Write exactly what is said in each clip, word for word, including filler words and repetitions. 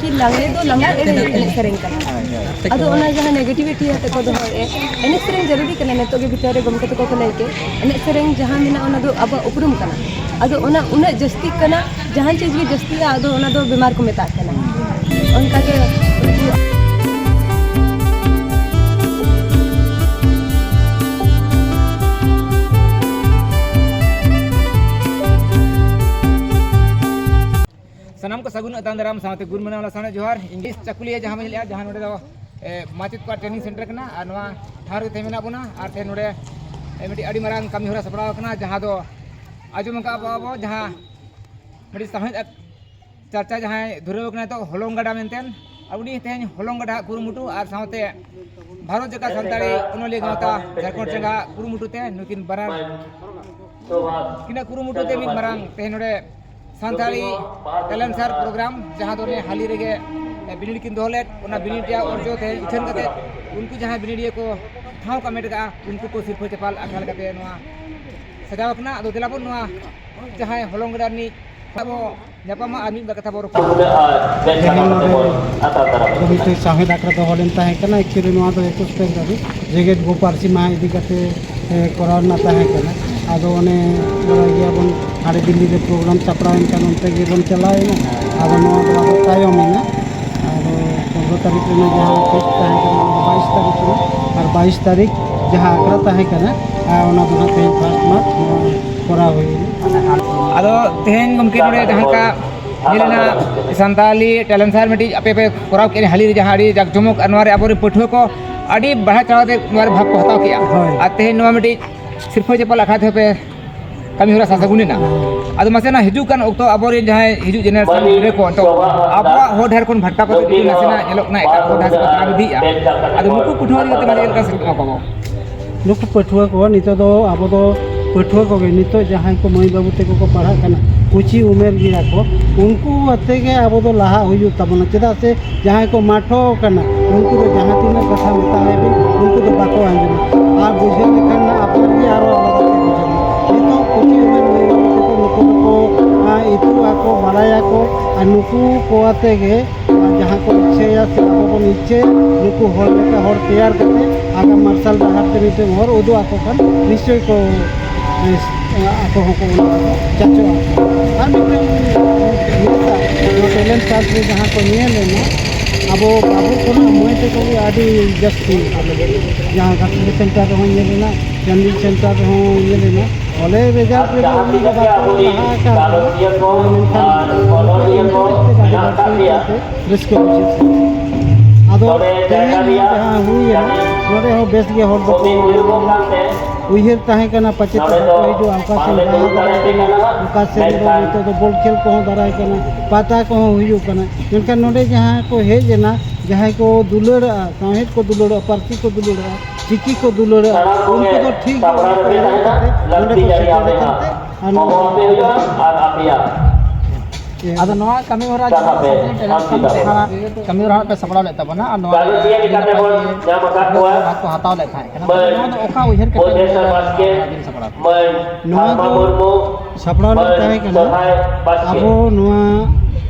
ᱠᱤ ᱞᱟᱜᱽᱲᱮ ᱫᱚ ᱞᱟᱜᱽᱲᱮ ᱮᱱᱮᱡ, ᱮᱱᱮᱡ ᱥᱮᱨᱮᱧ ᱠᱟᱱᱟ᱾ ᱟᱫᱚ ᱚᱱᱟ ᱡᱟᱦᱟᱸ negativity ᱟᱛᱮ ᱠᱚ ᱫᱚᱦᱚᱭᱮᱫᱼᱟ, ᱮᱱᱮᱡ ᱥᱮᱨᱮᱧ ᱡᱟᱹᱨᱩᱨᱤ ᱠᱟᱱᱟ, ᱱᱤᱛᱚᱜ ᱜᱮ ᱵᱷᱤᱛᱟᱹᱨ ᱨᱮ ᱜᱚᱢᱠᱮ ᱛᱟᱠᱚ ᱠᱚ ᱞᱟᱹᱭ ᱠᱮᱫ, ᱮᱱᱮᱡ ᱥᱮᱨᱮᱧ ᱡᱟᱦᱟᱸ ᱢᱮᱱᱟᱜᱼᱟ ᱚᱱᱟ ᱫᱚ ᱟᱵᱚᱣᱟᱜ ᱩᱯᱨᱩᱢ ᱠᱟᱱᱟ᱾ ᱟᱫᱚ ᱚᱱᱟ ᱩᱱᱟᱹᱜ ᱡᱟᱹᱥᱛᱤᱜ ᱠᱟᱱᱟ, ᱡᱟᱦᱟᱸ ᱪᱤᱡᱽ ᱜᱮ ᱡᱟᱹᱥᱛᱤᱜᱼᱟ ᱟᱫᱚ ᱚᱱᱟ ᱫᱚ ᱵᱮᱢᱟᱨ ᱠᱚ ᱢᱮᱛᱟᱜ ᱠᱟᱱᱟ᱾ ᱚᱱᱠᱟ ᱜᱮ ᱥᱟᱱᱟᱢ ᱠᱚ ᱥᱟᱹᱜᱩᱱ ᱟᱛᱟᱝ ᱫᱟᱨᱟᱢ ᱥᱟᱶᱛᱮ ᱜᱩᱱ ᱢᱟᱱᱟᱣ ᱞᱟᱥᱟᱲᱦᱮᱫ ᱡᱚᱦᱟᱨ᱾ ᱤᱧ ᱪᱟᱠᱩᱞᱤᱭᱟᱹ ᱡᱟᱦᱟᱸ ᱵᱚᱱ ᱧᱮᱞᱮᱫᱼᱟ, ᱡᱟᱦᱟᱸ ᱱᱚᱰᱮ ᱫᱚ ᱮ, ᱢᱟᱪᱮᱫ ᱠᱚᱣᱟᱜ training center ᱠᱟᱱᱟ ᱟᱨ ᱱᱚᱣᱟ ᱴᱷᱟᱶ ᱨᱮ ᱛᱮᱦᱮᱧ ᱢᱮᱱᱟᱜ ᱵᱚᱱᱟ᱾ ᱟᱨ ᱛᱮᱦᱮᱧ ᱱᱚᱰᱮ ᱮ, ᱢᱤᱫᱴᱤᱡ ᱟᱹᱰᱤ ᱢᱟᱨᱟᱝ ᱠᱟᱹᱢᱤ ᱦᱚᱨᱟ ᱥᱟᱯᱲᱟᱣ ᱟᱠᱟᱱᱟ, ᱡᱟᱦᱟᱸ ᱫᱚ ᱟᱸᱡᱚᱢ ᱟᱠᱟᱫ ᱟᱵᱚ, ᱟᱵᱚ ᱡᱟᱦᱟᱸ ᱢᱤᱫᱴᱤᱡ ᱥᱟᱶᱦᱮᱫ ᱟᱠ-, ᱪᱟᱨᱪᱟ ᱡᱟᱦᱟᱸᱭ ᱫᱷᱩᱨᱟᱹᱣ ᱟᱠᱟᱱᱟ ᱱᱤᱛᱚᱜ ᱦᱚᱞᱚᱝ ᱜᱟᱰᱟ ᱢᱮᱱᱛᱮ, ᱟᱨ ᱩᱱᱤ ᱛᱮᱦᱮᱧ ᱦᱚᱞᱚᱝ ᱜᱟᱰᱟ ᱠᱩᱨᱩᱢᱩᱴᱩ ᱟᱨ ᱥᱟᱶᱛᱮ ᱵᱷᱟᱨᱚᱛ ᱡᱟᱠᱟᱛ ᱥᱟᱱᱛᱟᱲᱤ ᱚᱱᱚᱞᱤᱭᱟᱹ ᱜᱟᱶᱛᱟ ᱡᱷᱟᱲᱠᱷᱚᱸᱰ ᱪᱮᱸᱜᱷᱟ ᱠᱩᱨᱩᱢᱩᱴᱩ ᱛᱮ ᱱᱩᱠᱤᱱ ᱵᱟᱱᱟᱨ ᱩᱱᱠᱤᱱᱟᱜ ᱠᱩᱨᱩᱢᱩᱴᱩ ᱛᱮ ᱢᱤᱫ ᱢᱟᱨᱟᱝ ᱛᱮᱦᱮᱧ ᱱᱚᱰᱮ ᱥᱟᱱᱛᱟᱲᱤ talent search program, ᱡᱟᱦᱟᱸ ᱫᱚ ᱱᱤᱭᱟᱹ ᱦᱟᱹᱞᱤ ᱨᱮᱜᱮ ᱵᱤᱱᱤᱰ ᱠᱤᱱ ᱫᱚᱦᱚ ᱞᱮᱫ, ᱚᱱᱟ ᱵᱤᱱᱤᱰ ᱨᱮᱭᱟᱜ ᱚᱨᱡᱚ ᱛᱮ ᱩᱪᱷᱟᱹᱱ ᱠᱟᱛᱮ ᱩᱱᱠᱩ ᱡᱟᱦᱟᱸᱭ ᱵᱤᱱᱤᱰᱤᱭᱟᱹ ᱠᱚ ᱴᱷᱟᱶ ᱠᱚ ᱦᱟᱢᱮᱴ ᱟᱠᱟᱫᱼᱟ, ᱩᱱᱠᱩ ᱠᱚ ᱥᱤᱨᱯᱷᱟᱹ ᱪᱟᱯᱟᱞ ᱟᱠᱷᱲᱟ ᱞᱮᱠᱟᱛᱮ ᱱᱚᱣᱟ ᱥᱟᱡᱟᱣ ᱟᱠᱟᱱᱟ᱾ ᱟᱫᱚ ᱫᱮᱞᱟ ᱵᱚᱱ ᱱᱚᱣᱟ ᱡᱟᱦᱟᱸᱭ ᱦᱚᱞᱚᱝ ᱜᱟᱰᱟ ᱨᱤᱱᱤᱡ ᱟᱵᱚ ᱧᱟᱯᱟᱢᱟ ᱟᱨ ᱢᱤᱫ ᱵᱟᱨ ᱠᱟᱛᱷᱟ ᱵᱚᱱ ᱨᱚᱯᱚᱲᱟ᱾ ᱛᱮᱦᱮᱧ ᱱᱚᱰᱮ ᱫᱚ ᱢᱤᱫᱴᱮᱱ ᱥᱟᱶᱦᱮᱫ ᱟᱠᱷᱲᱟ ᱫᱚᱦᱚ ᱞᱮᱱ ᱛᱟᱦᱮᱸ ᱠᱟᱱᱟ᱾ Actually ᱱᱚᱣᱟ ᱫᱚ ᱮᱠᱩᱥ ᱛᱟᱹᱨᱤᱠᱷ ᱫᱷᱟᱹᱵᱤᱡ ᱡᱮᱜᱮᱛ ᱜᱳ ᱯᱟᱹᱨᱥᱤ ᱢᱟᱦᱟ ᱤᱫᱤ ᱠᱟᱛᱮ, ᱮ, ᱠᱚᱨᱟᱣ ᱨᱮᱱᱟᱜ ᱛᱟᱦᱮᱸ ᱠᱟᱱᱟ᱾ ᱟᱫᱚ ᱚᱱᱮ ᱵᱟᱲᱟᱭ ᱜᱮᱭᱟᱵᱚᱱ ᱦᱟᱸᱰᱮ ᱫᱤᱞᱞᱤ ᱨᱮ program ᱥᱟᱯᱲᱟᱣ ᱮᱱ ᱠᱷᱟᱱ ᱚᱱᱛᱮ ᱜᱮᱵᱚᱱ ᱪᱟᱞᱟᱣ ᱮᱱᱟ᱾ ᱟᱫᱚ ᱱᱚᱣᱟ ᱫᱚ ᱟᱫᱚ ᱛᱟᱭᱚᱢ ᱮᱱᱟ᱾ ᱟᱫᱚ ᱯᱚᱱᱨᱚ ᱛᱟᱹᱨᱤᱠᱷ ᱨᱮᱱᱟᱜ ᱡᱟᱦᱟᱸ ᱯᱷᱮᱥᱴ ᱛᱟᱦᱮᱸ ᱠᱟᱱᱟ ᱚᱱᱟ ᱫᱚ ᱵᱟᱭᱤᱥ ᱛᱟᱹᱨᱤᱠᱷ ᱨᱮᱱᱟᱜ, ᱟᱨ ᱵᱟᱭᱤᱥ ᱛᱟᱹᱨᱤᱠᱷ ᱡᱟᱦᱟᱸ ᱟᱠᱷᱲᱟ ᱛᱟᱦᱮᱸ ᱠᱟᱱᱟ, ᱟᱨ ᱚᱱᱟ ᱫᱚ ᱦᱟᱸᱜ ᱛᱮᱦᱮᱧ ᱯᱷᱟᱥᱴ ᱢᱟᱨᱪ ᱱᱚᱣᱟ ᱠᱚᱨᱟᱣ ᱦᱩᱭ ᱮᱱᱟ᱾ ᱟᱫᱚ ᱛᱮᱦᱮᱧ ᱜᱚᱢᱠᱮ ᱱᱚᱰᱮ ᱡᱟᱦᱟᱸ ᱞᱮᱠᱟ ᱧᱮᱞ ᱮᱱᱟ ᱥᱟᱱᱛᱟᱞᱤ talent search ᱢᱤᱫᱴᱤᱡ ᱟᱯᱮ ᱯᱮ ᱠᱚᱨᱟᱣ ᱠᱮᱫᱼᱟ ᱦᱟᱹᱞᱤ ᱨᱮ ᱡᱟᱦᱟᱸ ᱟᱹᱰᱤ ᱡᱟᱠ ᱡᱚᱢᱚᱠ, ᱟᱨ ᱱᱚᱣᱟ ᱨᱮ ᱟᱵᱚᱨᱮᱱ ᱯᱟᱹᱴᱷᱩᱣᱟᱹ ᱠᱚ ᱟᱹᱰᱤ ᱵᱟᱲᱦᱟᱣ ᱪᱟᱲᱦᱟᱣ ᱛᱮ ᱱᱚᱣᱟ ᱨᱮ ᱵᱷᱟᱜᱽ ᱠᱚ ᱦᱟᱛᱟᱣ ᱠᱮᱫᱼᱟ᱾ ᱦᱳᱭ᱾ ᱟᱨ ᱛᱮᱦᱮᱧ ᱱᱚᱣᱟ ᱢᱤᱫᱴᱤᱡ ᱥᱤᱨᱯᱷᱟᱹ ᱪᱟᱯᱟᱞ ᱟᱠᱷᱲᱟ ᱛᱮᱦᱚᱸ ᱯᱮ ᱠᱟᱹᱢᱤ ᱦᱚᱨᱟ ᱥᱟᱹᱜᱩᱱ ᱮᱱᱟ᱾ ᱟᱫᱚ ᱢᱟᱥᱮ ᱱᱟ ᱦᱤᱡᱩᱜ ᱠᱟᱱ ᱚᱠᱛᱚ ᱟᱵᱚᱨᱮᱱ ᱡᱟᱦᱟᱸᱭ ᱦᱤᱡᱩᱜ generation ᱜᱤᱫᱽᱨᱟᱹ ᱠᱚ ᱱᱤᱛᱚᱜ ᱟᱵᱚᱣᱟᱜ ᱦᱚᱨ ᱰᱟᱦᱟᱨ ᱠᱷᱚᱱ ᱵᱷᱟᱴᱠᱟᱣ ᱠᱟᱛᱮ ᱡᱩᱫᱤ ᱱᱟᱥᱮᱱᱟᱜ ᱧᱮᱞᱚᱜ ᱠᱟᱱᱟ ᱮᱴᱟᱜ ᱦᱚᱨ ᱰᱟᱦᱟᱨ ᱥᱮᱫ ᱠᱚ ᱛᱟᱲᱟᱢ ᱤᱫᱤᱭᱮᱫᱼᱟ, ᱟᱫᱚ ᱱᱩᱠᱩ ᱯᱟᱹᱴᱷᱩᱣᱟᱹ ᱤᱫᱤ ᱠᱟᱛᱮ ᱢᱟᱥᱮ ᱪᱮᱫ ᱞᱮᱠᱟ ᱥᱮ ᱪᱮᱫ ᱞᱮᱠᱟ ᱠᱚ? ᱱᱩᱠᱩ ᱯᱟᱹᱴᱷᱩᱣᱟᱹ ᱠᱚ ᱱᱤᱛᱚᱜ ᱫᱚ ᱟᱵᱚ ᱫᱚ ᱯᱟᱹᱴᱷᱩᱣᱟᱹ ᱠᱚᱜᱮ, ᱱᱤᱛᱚᱜ ᱡᱟᱦᱟᱸᱭ ᱠᱚ ᱢᱟᱹᱭ ᱵᱟᱹᱵᱩ ᱛᱟᱠᱚ ᱠᱚ ᱯᱟᱲᱦᱟᱜ ᱠᱟᱱᱟ, ᱠᱩᱪᱤ ᱩᱢᱮᱨ ᱜᱮᱭᱟ ᱠᱚ, ᱩᱱᱠᱩ ᱟᱛᱮ ᱜᱮ ᱟᱵᱚ ᱫᱚ ᱞᱟᱦᱟᱜ ᱦᱩᱭᱩᱜ ᱛᱟᱵᱚᱱᱟ᱾ ᱪᱮᱫᱟᱜ ᱥᱮ ᱡᱟᱦᱟᱸᱭ ᱠᱚ ᱢᱟᱴᱷᱚ ᱟᱠᱟᱱᱟ ᱩᱱᱠᱩ ᱫᱚ ᱡᱟᱦᱟᱸ ᱛᱤᱱᱟᱹᱜ ᱠᱟᱛᱷᱟ ᱢᱮᱛᱟ ᱟᱭ ᱵᱤᱱ ᱩᱱᱠᱩ ᱫᱚ ᱵᱟᱠᱚ ᱟᱸᱡᱚᱢᱟ᱾ ᱟᱨ ᱵᱩᱡᱷᱟᱹᱣ ᱞᱮᱠᱷᱟᱱ ᱱᱟᱜ ᱟᱯᱱᱟᱨ ᱜᱮ ᱟᱨᱚ ᱟᱞᱟᱫᱟ ᱠᱚ ᱵᱩᱡᱷᱟᱹᱣᱟ᱾ ᱱᱤᱛᱚᱜ ᱠᱩᱪᱤ ᱩᱢᱮᱨ ᱢᱟᱹᱭ ᱵᱟᱹᱵᱩ ᱛᱟᱠᱚ ᱱᱩᱠᱩ ᱫᱚᱠᱚ, ᱟᱸ, ᱤᱛᱩᱜ ᱟᱠᱚ, ᱵᱟᱲᱟᱭᱟᱠᱚ, ᱟᱨ ᱱᱩᱠᱩ ᱠᱚ ᱟᱛᱮ ᱜᱮ ᱡᱟᱦᱟᱸ ᱠᱚ ᱤᱪᱪᱷᱟᱹᱭᱟ ᱥᱮ ᱟᱵᱚ ᱵᱚᱱ ᱤᱪᱪᱷᱟᱹᱭᱟ, ᱱᱩᱠᱩ ᱦᱚᱲ ᱞᱮᱠᱟ ᱦᱚᱲ ᱛᱮᱭᱟᱨ ᱠᱟᱛᱮ ᱟᱜᱟᱢ ᱢᱟᱨᱥᱟᱞ ᱰᱟᱦᱟᱨ ᱛᱮ ᱢᱤᱫᱴᱮᱱ ᱦᱚᱨ ᱩᱫᱩᱜ ᱟᱠᱚ ᱠᱷᱟᱱ ᱱᱤᱥᱪᱚᱭ ᱠᱚ, ᱮ, ᱟᱠᱚ ᱦᱚᱸᱠᱚ ᱚᱱᱟ ᱠᱚ ᱪᱟᱪᱚᱜᱼᱟ᱾ ᱟᱨ ᱢᱤᱫᱴᱮᱱ ᱱᱮᱥᱟ, ᱱᱚᱣᱟ ᱴᱮᱞᱮᱱᱴ ᱥᱟᱨᱪ ᱨᱮ ᱡᱟᱦᱟᱸ ᱠᱚ ᱧᱮᱞ ᱮᱱᱟ, ᱟᱵᱚ ᱵᱟᱹᱵᱩ ᱠᱷᱚᱱᱟᱜ ᱢᱟᱹᱭ ᱛᱟᱠᱚ ᱜᱮ ᱟᱹᱰᱤ ᱡᱟᱹᱥᱛᱤ, ᱡᱟᱦᱟᱸ ᱜᱷᱟᱴᱥᱤᱞᱟᱹ ᱥᱮᱱᱴᱟᱨ ᱨᱮᱦᱚᱸ ᱧᱮᱞ ᱮᱱᱟ, ᱪᱟᱱᱰᱤᱞ ᱥᱮᱱᱴᱟᱨ ᱨᱮᱦᱚᱸ ᱧᱮᱞ ᱮᱱᱟ, ᱵᱚᱞᱮ ᱨᱮᱡᱟᱞᱴ ᱨᱮᱫᱚ ᱩᱱᱟᱹᱜ ᱫᱚ ᱵᱟᱠᱚ ᱞᱟᱦᱟ ᱟᱠᱟᱱ ᱨᱮᱦᱚᱸ, ᱢᱮᱱᱠᱷᱟᱱ ᱩᱱᱠᱩᱣᱟᱜ ᱤᱱᱴᱟᱨᱮᱥᱴ ᱟᱹᱰᱤ ᱵᱟᱹᱲᱛᱤ ᱟᱠᱟᱱᱛᱮ ᱨᱟᱹᱥᱠᱟᱹ ᱵᱩᱡᱷᱟᱹᱜ ᱠᱟᱱᱟ᱾ ᱟᱫᱚ ᱛᱮᱦᱮᱧ ᱱᱚᱣᱟ ᱡᱟᱦᱟᱸ ᱦᱩᱭᱮᱱᱟ, ᱱᱚᱰᱮ ᱦᱚᱸ ᱵᱮᱥ ᱜᱮ ᱦᱚᱲ ᱫᱚᱠᱚ ᱩᱭᱦᱟᱹᱨ ᱛᱟᱦᱮᱸ ᱠᱟᱱᱟ, ᱯᱟᱪᱮᱫ ᱵᱟᱠᱚ ᱦᱤᱡᱩᱜᱼᱟ, ᱚᱠᱟ ᱥᱮᱫ ᱵᱟᱭ ᱫᱟᱨᱟᱭ ᱠᱟᱱᱟ, ᱚᱠᱟ ᱥᱮᱫ ᱫᱚ ᱱᱤᱛᱚᱜ ᱫᱚ ᱵᱚᱞ ᱠᱷᱮᱞ ᱠᱚᱦᱚᱸ ᱫᱟᱨᱟᱭ ᱠᱟᱱᱟ, ᱯᱟᱛᱟ ᱠᱚᱦᱚᱸ ᱦᱩᱭᱩᱜ ᱠᱟᱱᱟ᱾ ᱢᱮᱱᱠᱷᱟᱱ ᱱᱚᱰᱮ ᱡᱟᱦᱟᱸ ᱠᱚ ᱦᱮᱡ ᱮᱱᱟ, ᱡᱟᱦᱟᱸᱭ ᱠᱚ ᱫᱩᱞᱟᱹᱲᱟᱜᱼᱟ, ᱥᱟᱶᱦᱮᱫ ᱠᱚ ᱫᱩᱞᱟᱹᱲᱟᱜᱼᱟ, ᱯᱟᱹᱨᱥᱤ ᱠᱚ ᱫᱩᱞᱟᱹᱲᱟᱜᱼᱟ, ᱪᱤᱠᱤ ᱠᱚ ᱫᱩᱞᱟᱹᱲᱟᱜᱼᱟ, ᱩᱱᱠᱩ ᱫᱚ ᱴᱷᱤᱠ ᱜᱮ ᱚᱱᱟ ᱠᱚ ᱩᱭᱦᱟᱹᱨ ᱠᱟᱛᱮ ᱱᱚᱰᱮ ᱠᱚ ᱥᱮᱴᱮᱨ ᱟᱠᱟᱱ ᱛᱮ ᱟᱨ ᱱᱚᱣᱟ ᱟᱫᱚ ᱱᱚᱣᱟ ᱠᱟᱹᱢᱤ ᱦᱚᱨᱟ ᱡᱟᱦᱟᱸ ᱥᱟᱱᱛᱟᱲ ᱴᱮᱞᱮᱱᱴ ᱦᱟᱱᱴ ᱡᱟᱦᱟᱸ ᱠᱟᱹᱢᱤ ᱦᱚᱨᱟ ᱯᱮ ᱥᱟᱯᱲᱟᱣ ᱞᱮᱫ ᱛᱟᱵᱚᱱᱟ, ᱟᱨ ᱱᱚᱣᱟ ᱨᱮ ᱛᱤᱱᱟᱹᱜ ᱜᱟᱱ ᱠᱚ ᱦᱟᱛᱟᱣ ᱞᱮᱫ ᱛᱟᱦᱮᱸᱫ ᱠᱟᱱᱟ, ᱱᱚᱣᱟ ᱫᱚ ᱚᱠᱟ ᱩᱭᱦᱟᱹᱨ ᱠᱟᱛᱮ ᱱᱚᱣᱟ ᱵᱤᱱ ᱥᱟᱯᱲᱟᱣ ᱠᱮᱫᱟ? ᱱᱚᱣᱟ ᱫᱚ ᱥᱟᱯᱲᱟᱣ ᱞᱮᱱ ᱛᱟᱦᱮᱸ ᱠᱟᱱᱟ ᱟᱵᱚ ᱱᱚᱣᱟ